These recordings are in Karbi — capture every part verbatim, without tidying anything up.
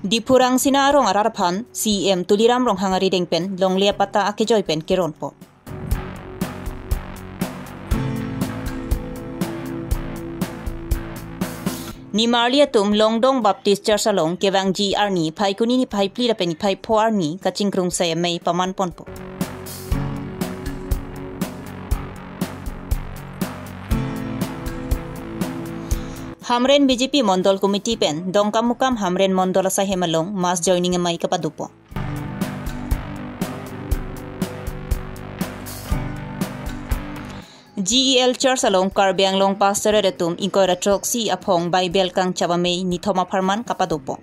Diphu Rangsina arong arat aphan C E M Tuliram Ronghang arideng pen longle apatta akejoi pen keronpon. Nimarli atum Longdong Baptist Church along kevangji arni Phaikuni niphai phli lapen niphai pho arni kachingkrung sai amei pamanponpo. Hamren B J P Mondol Committee pen Dongkamukam Hamren Mondol asaihem along mass joining amei kapadopo. G E L Church along Karbi Anglong Pastorate atum ingkoi ra throksi aphong Bible kangchap amei nithom apharman kapadopo.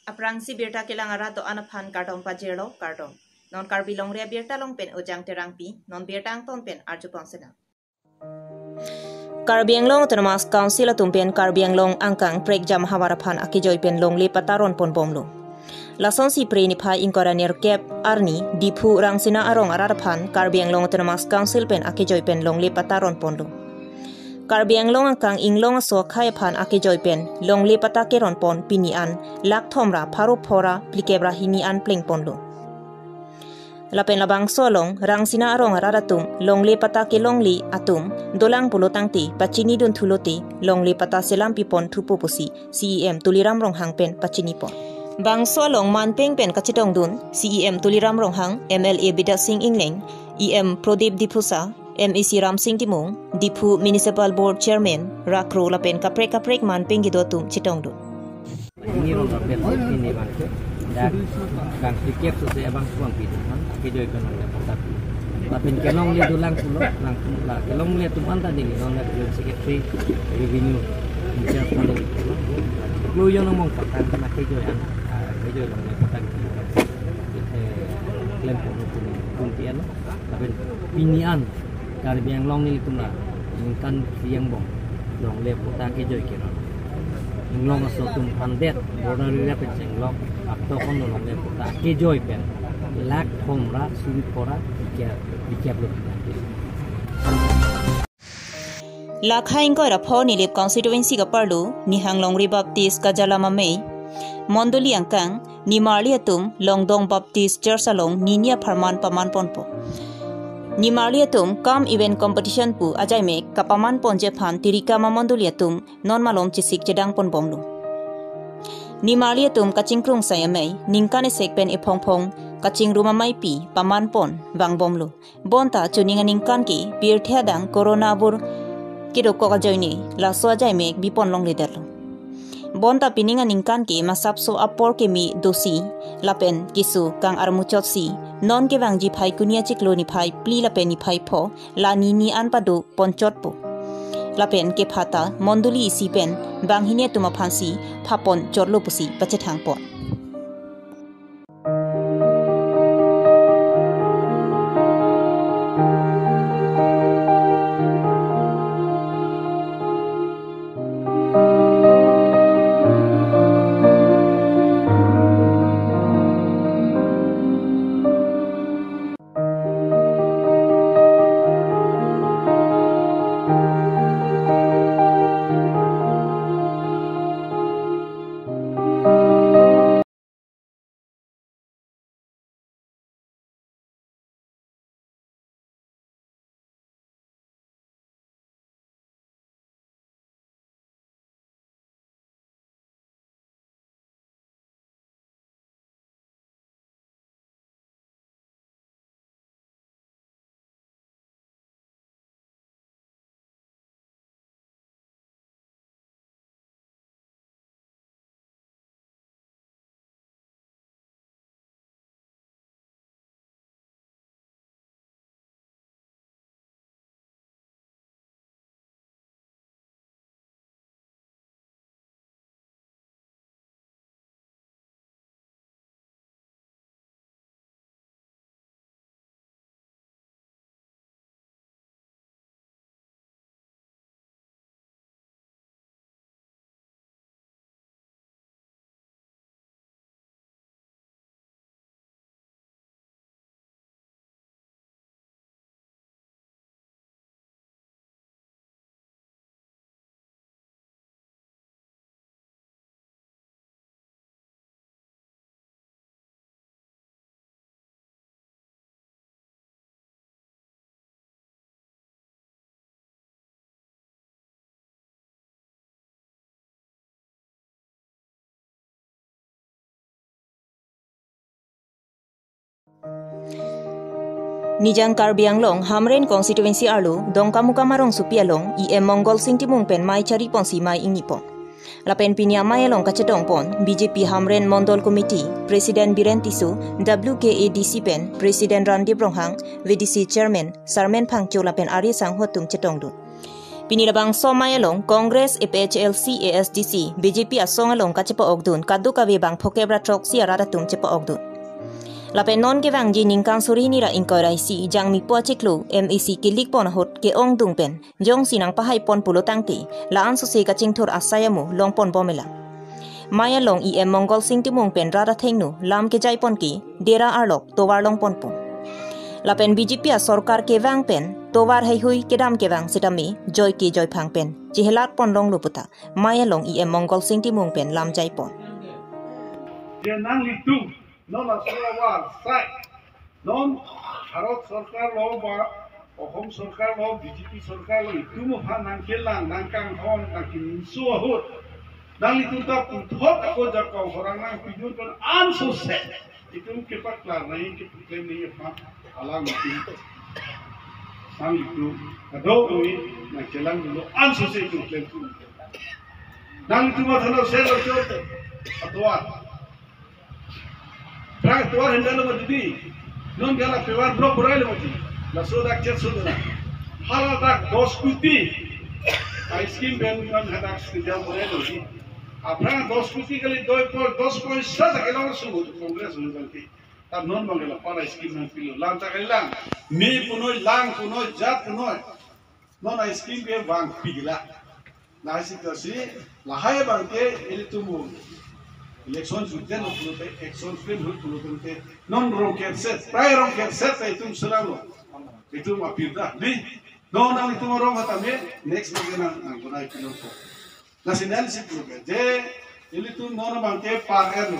Aphrangsi birta kelang arat do-an aphan kardom pajirlo, kardom. Non Karbi Longri Abirta along pen Ojang Terangpi, non birta angton pen arjupon senang. Karbi Anglong Autonomous Council atum pen Karbi Anglong angkang prekjam havar aphan akejoi pen longle patta ronponbomlo. Lasonsi Phre niphai ingkoi ra nerkep arni Diphu Rangsina arong arat aphan Karbi Anglong Autonomous Council pen akejoi pen longle patta ronponlo. Karbi Anglong angkang inglong aso akhei aphan akejoi pen longle patta keronpon pini an lakh thom ra pharo pho ra phlikep ra hini an plengponlo. Lapen labangso along Rangsina arong arat atum longle patta kelongle atum dolang pulo tangte pachinidunthulote longle patta selam pipon thupo pusi C E M Tuliram Ronghang pen pachinipon. Bangso along manpeng pen kachetongdun C E M Tuliram Ronghang, M L A Bidya Sing Engleng, E M Prodip Diphusa, M A C Ramsing Timung, Diphu Municipal Board Chairman, Rakro lapen kaprek kaprek manpeng kedo atum chetongdun. Ini rong kapet ini bangke. Dan kangphlikep sose abang suang pitu kan. Akejoi kan ada patta. Lapen kelongle dolang pulo, lang la kelongle atum anta ding, non la Secretary Revenue in charge kan ding. Lo yang ngomong patta kan akejoi an, ah, akejoi longle patta. Eh, klem pulo pun pun pian. Lapen pini an Karbi Anglong nelitum la ningkan phli angbong longle patta kejoi keron. Inglong aso atum aphan det, border area pen chenglok, akto kon longle patta kejoi pen lakh thom ra suri pho ra phlikep, phlikep lo. Lakha ingkoi ra pho Nilip constituency kaparlo, Nihang Longri Baptist Kajalam amei mondoli angkang, nimarli atum Longdong Baptist Church along nini apharman pamanponpo. Nimarli atum kam event competition pu ajaimek kapamanponji aphan Tirikam amondoli atum non malom chesik chedangponbomlo. Nimarli atum kachingkrung sai amei ningkan esek pen ephongphong kachingrum amei pi pamanpon vangbomlo. Bonta chuning aningkan ke pirthe adang corona abur kedokok ajoine laso ajaimek bipon longledetlo. Bonta pining aningkan ke masapso apor keme dosi lapen keso kang armuchotsi non kevangji Phaikuni achiklo niphai phli lapen niphai pho la nini an pado ponchotpo. Lapen kephata mondoli isi pen banghini atum aphansi phapon chotlo pusi pachethangpon. Nijang Karbi Anglong Hamren constituency arlo Dongkamukam arongsopi along E M Mongol Sing Timung pen mei chari ponsi mei ingni pon. Lapen pini amei along kachetong pon B J P Hamren Mondol Committee President Biren Tisso, W K A D C pen President Randip Ronghang, V D C Chairman Sarmen Phangcho lapen ari sanghot atum chetongdun. Pini labangso amei along Congress, A P H L C, A S D C, B J P asong along kachepa-okdun kadokave bang phokep ra throksi arat atum chepa-okdun. Lapen non kevangji ningkan suri hini ra ingkoi ra isi Jangmipo achiklo M A C kelik pon ahut ke-ongdung pen jongsi nangpahai pon pulo tangte la-an sose kachingthur asai amo long pon bom elang. Mei along E M Mongol Sing Timung pen rat athengno lam kejai pon ke dera arlok tovar long pon pon. Lapen B J P asorkar kevang pen tovar heihui kedam kevang sitame joi ke joiphang pen chehelat pon longlo puta mei along E M Mongol Sing Timung pen lam jai pon. Dia nanglitum non asura war sai non Bharat Sorkar lo ba Ahom Sorkar lo, B J P Sorkar lo, itum aphan nangkelang, nangkanghon, nangkininso ahut nanglitum ta puthot ako jakong horang nangpidun pen ansose itum kepaklar nangji, kepaklem nangji aphan alanglitum, nanglitum kadokave nangkelangdunlo ansose itum klemdun. Nanglitum athanlo selo chot atovar. Aphrang tovar henlo ma didi. Non gala tovar block borai lo ma didi. Laso dak chet so dona. Hala dak dos koti. A scheme pen non hadak sejam borai lo di. Aphrang dos koti kali doi pol dos poisa ta kelong sumu Congress hulu bangke. Ta non bang gala para scheme nangpilo. Lam ta kali lang. Me punoi, lang punoi, jat punoi. Non a scheme ke vangpi gila. Lahai si kasi, lahai bangke ilitum election juten pulote, action film hut pulote, non rongkerset, prai rongkerset ta itum selanglo. Itum apirda, di, non nanglitum rong hatame, next bangke nang, nang gunai pilon ko. Lasi neli si pulote, je, ilitum non bangke par erlo.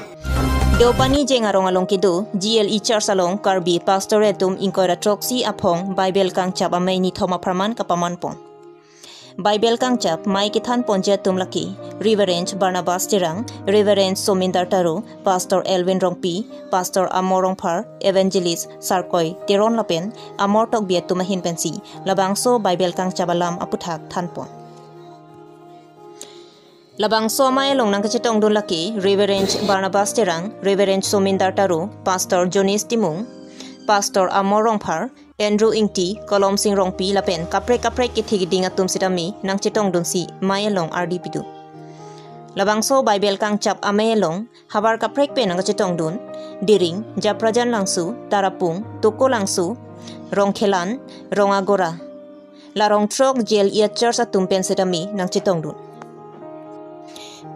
Deopani Jeng arong along kedo, G L E Church along Karbi Pastor atum ingkoi ra throksi aphong Bible kangchap amei nithom apharman kapaman pon. Bible kangchap mei kethan ponji atum lake Reverend Barnabas Terang, Reverend Somindar Taro, Pastor Elwin Rongpi, Pastor Amor Rongphar, Evangelist Sarkoi Teron lapen Amor Tokbi atum ahin pensi labangso Bible kangchap alam aputhak than pon. Labangso amei along nangkachetongdun lake Reverend Barnabas Terang, Reverend Somindar Taro, Pastor Jonis Timung, Pastor Amor Rongphar, Andrew Ingti, Kolom Sing Rongpi lapen kaprek kaprek kethe keding atum sitame nangchetongdunsi mei along ardi pidun. Labangso Bible kangchap amei along havar kaprek pen nangkachetongdun Dering, Japrajan Langso, Tarapung, Toko Langso, Rongkhelan, Rongagora. La rong throk G L E Church atum pen sitame nangchetongdun.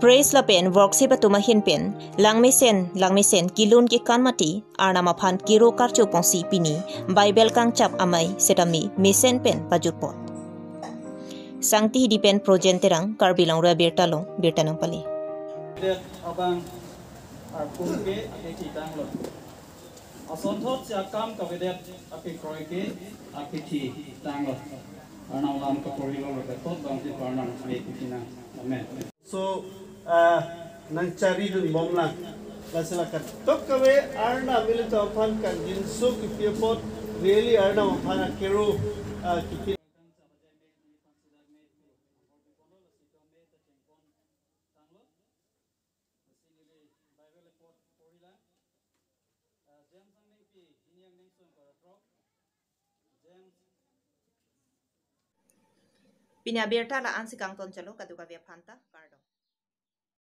Praise lapen worship atum ahin pen langmesen langmesen kelun kekan mati Arnam aphan kiro karcho ponsi pini Bible kangchap amei sitame mesen pen pajut pon. Sangti Hidi pen Projen Terang, Karbi Longri Abirta along birta nangpale. Abang arpum ke ake kitang lo. Asonthot si akam kavedet apikroi ke apithi tanglo. Arnam alam kaporilo lo, thot bang si Arnam me kuchina. Amen. So, ah, nangcharidun bomlang. Lasi la kadokave Arnam ilitum aphan kangjinso kipi apot, really Arnam aphan akero, ah, kipi. Lasi neli Bible apot porilang. Ah, James angnengpi hini angnengsung para throk. James. Pini abirta la-an si kangton chalo, kadokave aphanta kardom.